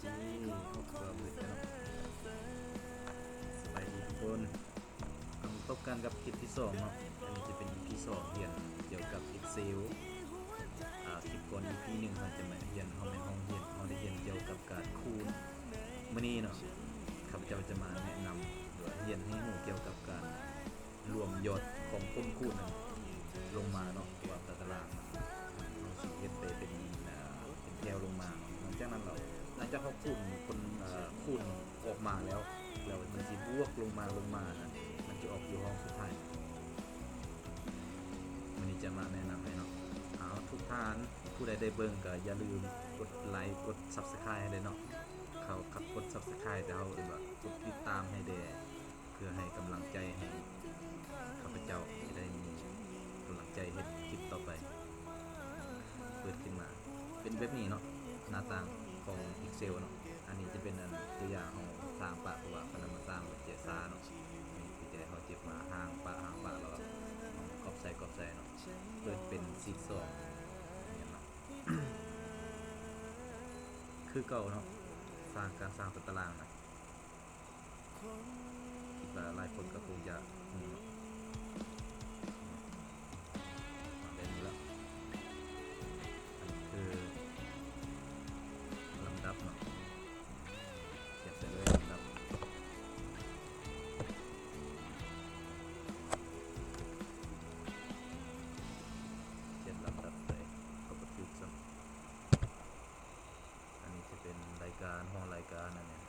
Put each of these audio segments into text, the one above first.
ສະບາຍດີທຸກຄົນ ມາພົບກັນກັບຄລິບທີສອງເນາະ. ອັນນີ້ຈະເປັນອີພີສອງ ຮຽນກ່ຽວກັບ Excel. ອາ ຄລິບກ່ອນ ອີພີໜຶ່ງ ເຮົາຈະມາຮຽນ ເຮົາແມ່ນຫ້ອງຮຽນ ເຮົາໄດ້ຮຽນກ່ຽວກັບການຄູນ. ມື້ນີ້ເນາະ ຂ້າພະເຈົ້າຈະມາແນະນຳ ຫຼືວ່າຮຽນໃຫ້ຮູ້ກ່ຽວກັບການ ລວມຍອດຂອງຜົນຄູນນັ້ນລົງມາເນາະ ວ່າຕາຕະລາງເຮົາຊິເຮັດໄປເປັນ ເປັນແຖວລົງມາເນາະ. ຫຼັງຈາກນັ້ນແລ້ວ ຫຼັງຈາກເຮົາຄູນ ຄູນອອກມາແລ້ວ ແລ້ວມັນຊິບວກລົງມາ ລົງມານະ ມັນຈະອອກຢູ່ຫ້ອງສຸດທ້າຍ. ມື້ນີ້ຈະມາແນະນຳໃຫ້ເນາະ. ເອົາ ທຸກທ່ານ ຜູ້ໃດໄດ້ເບິ່ງກໍຢ່າລືມກົດໄລ ກົດ Subscribe ໃຫ້ເດ້ເນາະ. ເຂົາ ກົດ Subscribe ແຕ່ເຮົາເອີ້ນວ່າກົດຕິດຕາມໃຫ້ແດ່. ເພື່ອໃຫ້ກຳລັງໃຈໃຫ້ຂ້າພະເຈົ້າຈະໄດ້ມີກຳລັງໃຈເຮັດຄລິບຕໍ່ໄປ. ເປີດຂຶ້ນມາເປັນແບບນີ້ເນາະ ໜ້າຕ່າງຂອງ Excel ເນາະ. ອັນນີ້ຈະເປັນອັນຕົວຢ່າງເຮົາສ້າງປະ ເພາະວ່າຄັນເຮົາມາສ້າງແບບເຈສາເນາະ ນີ້ຄືຈະໃຫ້ເຮົາເຈັບມາຮ່າງປະ ຮ່າງປະ ແລ້ວກໍກອບໃສ່ ກອບໃສ່ເນາະ. ເປີດເປັນຊີດສອງ ແມ່ນເນາະ ຄືເກົ່າເນາະ ສ້າງ ການສ້າງຕາຕະລາງນະ. ຄິດວ່າຫຼາຍຄົນກໍຄົງຈະຮູ້ເນາະ ແບບນີ້ລະ. ອັນນີ້ຄືລຳດັບເນາະ ຂຽນໃສ່ເລີຍລຳດັບ ຂຽນລຳດັບໃສ່ ກໍບໍ່ຖືກຊ້ຳ. ອັນນີ້ຈະເປັນລາຍການ ຫ້ອງລາຍການ ອັນນີ້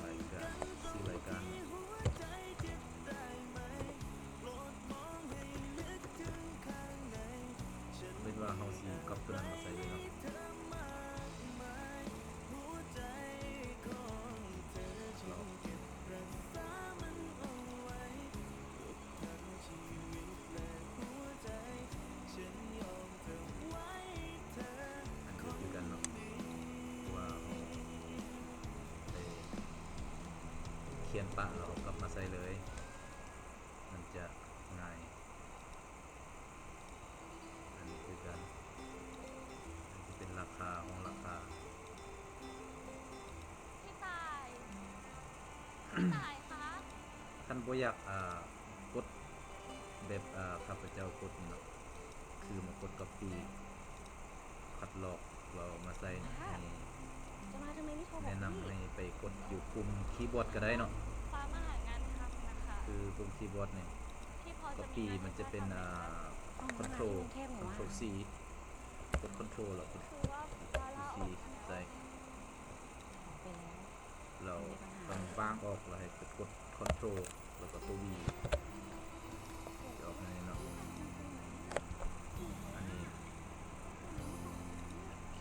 ລາຍການ ຊື່ລາຍການ ເປັນວ່າເຮົາຊິກັອບໂຕນັ້ນມາໃສ່ເລີຍເນາະ. ອັນນີ້ຄືກັນເນາະ ເພາະວ່າເຮົາໄດ້ຂຽນປະແລ້ວເຮົາກັບມາໃສ່ເລີຍ ມັນຈະງ່າຍ. ອັນນີ້ຄືກັນ ອັນນີ້ເປັນລາຄາ ຫ້ອງລາຄາ. ພີ່ຕ່າຍ ພີ່ຕ່າຍຄະ ຄັນບໍ່ຢາກ ອ່າ ກົດແບບ ອ່າ ຂ້າພະເຈົ້າກົດນີ້ເນາະ ຄືມາກົດກັອບປີ້ ຄັດລອກ ເອົາມາໃສ່ໃຫ້ ແນະນຳໃຫ້ໄປກົດຢູ່ປຸ່ມຄີບອດກໍໄດ້ເນາະ ຄືປຸ່ມຄີບອດນີ້ ກັອບປີ້ມັນຈະເປັນ ອ່າ ຄອນໂທຣ ຄອນໂທຣຊີ ກົດຄອນໂທຣ ແລ້ວກົດ ໃສ່ ແລ້ວຕ້ອງວາງອອກ ແລ້ວໃຫ້ໄປກົດຄອນໂທຣ ແລ້ວກໍຕົວວີຈະອອກມານີ້ເນາະ. ອັນນີ້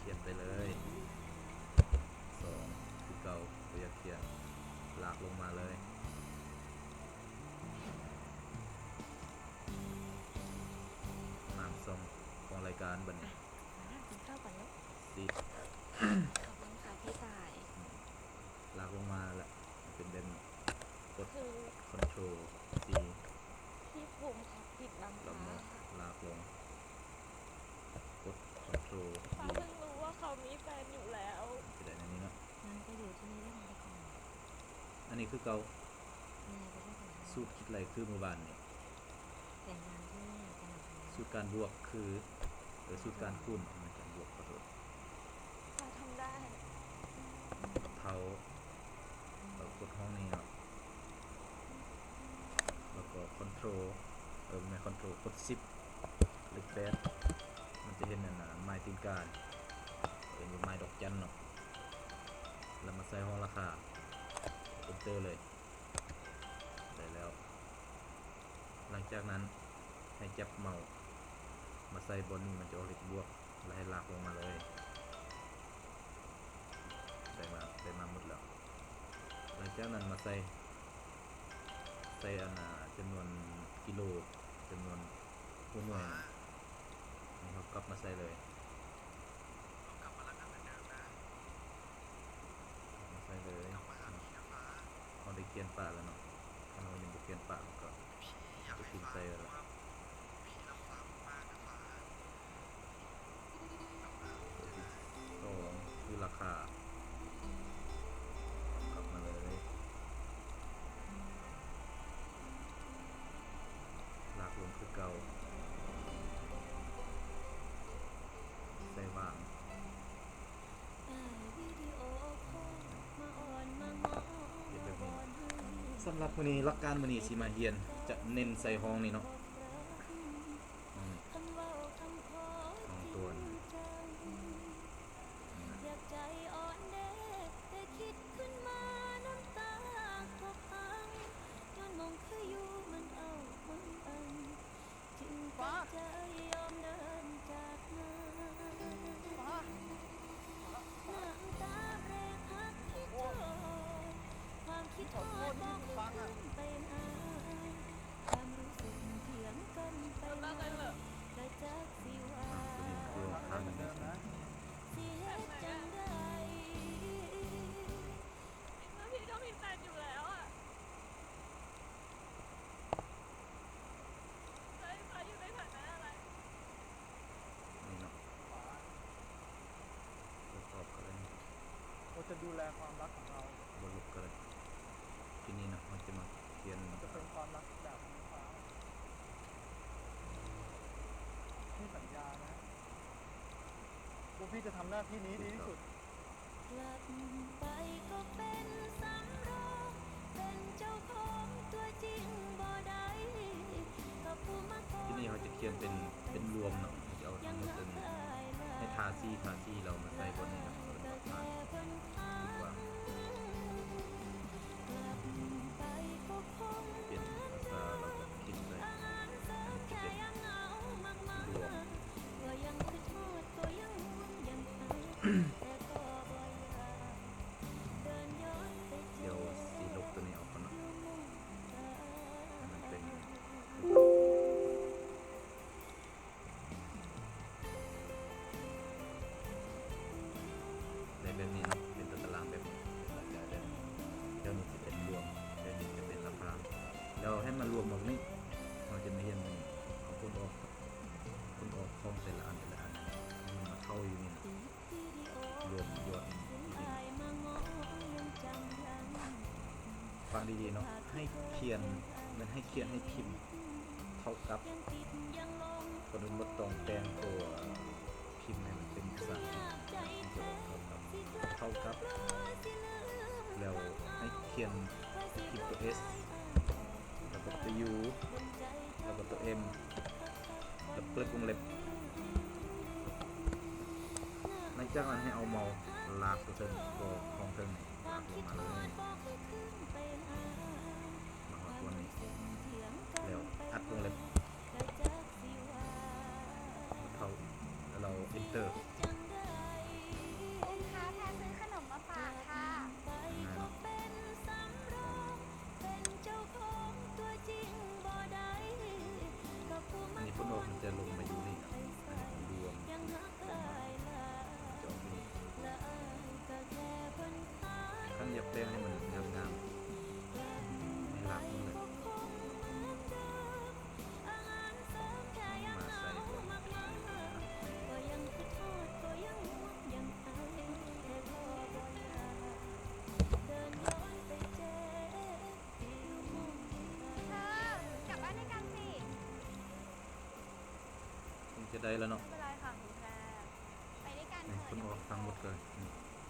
ຂຽນໄປເລີຍ ສອງ ຄືເກົ່າ ບໍ່ຢາກຂຽນ ລາກລົງມາເລີຍ ມາສອງຂອງລາຍການບັດນີ້ ມາກິນເຂົ້າກັນເນາະ ຊິ ຂອບຄຸນຄ່ະພີ່ຊາຍ. ລາກລົງມາແລ້ວເປັນແບບນີ້ ກົດຄອນໂທຣຊີ ທີ່ພູມເຂົາຜິດນຳ ລາກລົງ ກົດຄອນໂທຣ ເຂົາເພິ່ງຮູ້ວ່າເຂົາມີແຟນຢູ່ແລ້ວ ຈະໄດ້ແນວນີ້ເນາະ ມັນກໍຢູ່ທີ່ນີ້ໄດ້ນະ ອັນນີ້ຄືເກົ່າ ສູດຄິດໄລ່ຄືມື້ວານນີ້ ສູດການບວກຄື ເອີ ສູດການຄູນ ແມ່ນການບວກ ຂໍໂທດ ເຮົາທຳໄດ້ ເຮົາກົດຫ້ອງນີ້ເນາະ ແລ້ວກໍຄອນໂທຣ ເອີ ບໍ່ແມ່ນຄອນໂທຣ ກົດຊິບ ເລກແປດ ມັນຈະເຫັນອັນນ່າ ໝາຍຕີນກາ ເອີ້ນວ່າໝາຍດອກຈັນເນາະ ແລ້ວມາໃສ່ຫ້ອງລາຄາ ເອັນເຕີເລີຍ ໄດ້ແລ້ວ. ຫຼັງຈາກນັ້ນໃຫ້ຈັບເມົາມາໃສ່ບ່ອນນີ້ ມັນຈະອອກເລກບວກ ແລ້ວໃຫ້ລາກລົງມາເລີຍ ໄດ້ມາ ໄດ້ມາໝົດແລ້ວ. ຫຼັງຈາກນັ້ນມາໃສ່ ໃສ່ອັນນ່າ ຈຳນວນກິໂລ ຈຳນວນຫົວໜ່ວຍ ນີ້ເຮົາກັບມາໃສ່ເລີຍ ມາໃສ່ເລີຍ ເຮົາໄດ້ຂຽນປະແລ້ວເນາະ ຄັນເຮົາຍັງບໍ່ຂຽນປະ ເຮົາກໍຈະພິມໃສ່ແລ້ວ. ພີ່ລະຟັງມາກນະຟ້າ ເກົ່າ ໃສ່ຫວ່າງ ເຮັດແບບນີ້ເນາະ. ສຳລັບມື້ນີ້ ຫຼັກການມື້ນີ້ຊິມາຮຽນ ຈະເນັ້ນໃສ່ຫ້ອງນີ້ເນາະ ຫ້ອງນີ້ ຫ້ອງຕົວນີ້. ນີ້ເນາະ ລົບອອກກໍໄດ້ ເຂົາຈະດູແລຄວາມລັກຂອງເຮົາ ບໍ່ລົບກໍໄດ້. ທີນີ້ນະ ເຮົາຈະມາຂຽນ ຈະເປັນຄວາມລັກແບບ ໃຫ້ສັນຍານະ ພວກພີ່ຈະທຳໜ້າທີ່ນີ້ດີທີ່ສຸດ. ທີນີ້ເຮົາຈະຂຽນເປັນ ເປັນລວມເນາະ ເຮົາຈະເອົາທັງໝົດຕົວນີ້ ໃຫ້ທາສີ ທາສີແລ້ວມາໃສ່ບ່ອນນີ້ເນາະ ເປັນປະທານດີກວ່າ ປ່ຽນພາສາ ແລ້ວກໍຂຽນໃສ່ ອັນນີ້ຈະເປັນລວມ. ດຽວຊິລົບຕົວນີ້ອອກກ່ອນເນາະ ໃຫ້ມັນເປັນ ໄດ້ແບບນີ້ເນາະ ເປັນຕົວຕາລາງແບບນີ້ ເປັນລາຍຈ່າຍແບບນີ້. ແລ້ວນີ້ຈະເປັນລວມ ແລ້ວນີ້ຈະເປັນລາຄາ ແລ້ວໃຫ້ມາລວມອອກນີ້ ເຮົາຈະມາຮຽນມື້ນີ້ ເອົາຜົນອອກ ຜົນອອກຂອງແຕ່ລະອັນ ແຕ່ລະອັນ ໃຫ້ມັນມາເຂົ້າຢູ່ນີ້ນະ ລວມຍອດນີ້. ຟັງດີໆເນາະ ໃຫ້ຂຽນ ແມ່ນໃຫ້ຂຽນ ໃຫ້ພິມເທົ່າກັບ ກ່ອນອື່ນໝົດຕ້ອງແປງຕົວພິມໃຫ້ມັນເປັນພາສາອັງກິດ ເທົ່າກັບ ເທົ່າກັບ ແລ້ວໃຫ້ຂຽນ ພິມຕົວ S ແລ້ວກໍຕົວ U ແລ້ວກໍຕົວ M ແລ້ວເປີດວົງເລັບ. ຫຼັງຈາກນັ້ນໃຫ້ເອົາເມົາລາກຕົວເທິງ ຕົວຂອງເທິງນີ້ ລາກລົງມາເລີຍ ມາຮອດບ່ອນນີ້ ແລ້ວອັດວົງເລັບ ເທົ່າ ແລ້ວ Enter. ຄຸນຄ້າ ແພຊື້ຂະໜົມມາຝາກຄ່ະ. ງ່າຍເນາະ ອັນນີ້ເພິ່ນອອກມັນຈະລົງມາຢູ່ນີ້ເນາະ ອັນນີ້ລວມ ຈະອອກນີ້ ຄັນຢາກແປງໃຫ້ມັນງາມໆ ໃຫ້ລາກມັນເລີຍ ມາໃສ່ ເອີ ກັບບ້ານດ້ວຍກັນສິ. ຄົງຈະໄດ້ແລ້ວເນາະ ໄປດ້ວຍກັນເຖາະ. ຄົງອອກທັງໝົດເລີຍ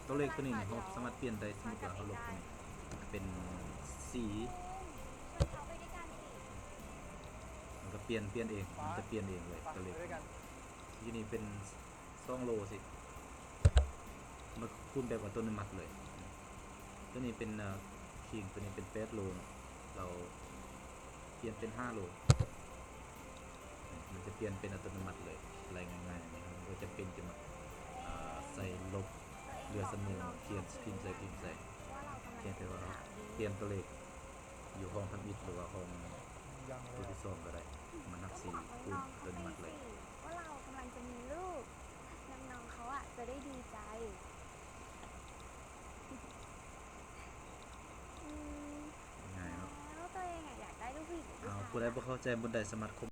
ຕົວເລກຕົວນີ້ເຮົາສາມາດປ່ຽນໄດ້ ສົມມຸດວ່າເຮົາລົບຕົວນີ້ເປັນສີ່ ມັນກໍປ່ຽນ ປ່ຽນເອງ ມັນຈະປ່ຽນເອງເລີຍ ຕົວເລກ ຢູ່ນີ້ເປັນ ສອງໂລຊິ ມັນຄູນແບບອັດຕະໂນມັດເລີຍ. ຕົວນີ້ເປັນ ເອີ ຄີງ ຕົວນີ້ເປັນແປດໂລເນາະ ລາວປ່ຽນເປັນຫ້າໂລ ມັນຈະປ່ຽນເປັນອັດຕະໂນມັດເລີຍ ໄລ່ງ່າຍໆ ບໍ່ຈຳເປັນຈະມາ ເອີ ໃສ່ລົບເຫຼືອສ່ຳນີ້ ມາຂຽນພິມໃສ່ ພິມໃສ່ ພຽງແຕ່ວ່າເຮົາປ່ຽນຕົວເລກຢູ່ຫ້ອງທຳອິດ ຫຼືວ່າຫ້ອງ ຕົວທີສອງກໍໄດ້ ມັນຮັກຊິຄູນອັດຕະໂນມັດເລີຍ. ວ່າເຮົາກຳລັງຈະມີລູກ ນ້ອງໆເຂົາອະຈະໄດ້ດີໃຈ. ອືມ ງ່າຍເນາະ ແລ້ວຕົວເອງອະຢາກໄດ້ລູກຜູ້ຍິງຫຼືຜູ້ຊາຍ? ເອົາ ຜູ້ໃດບໍ່ເຂົ້າໃຈບ່ອນໃດສາມາດຄອມ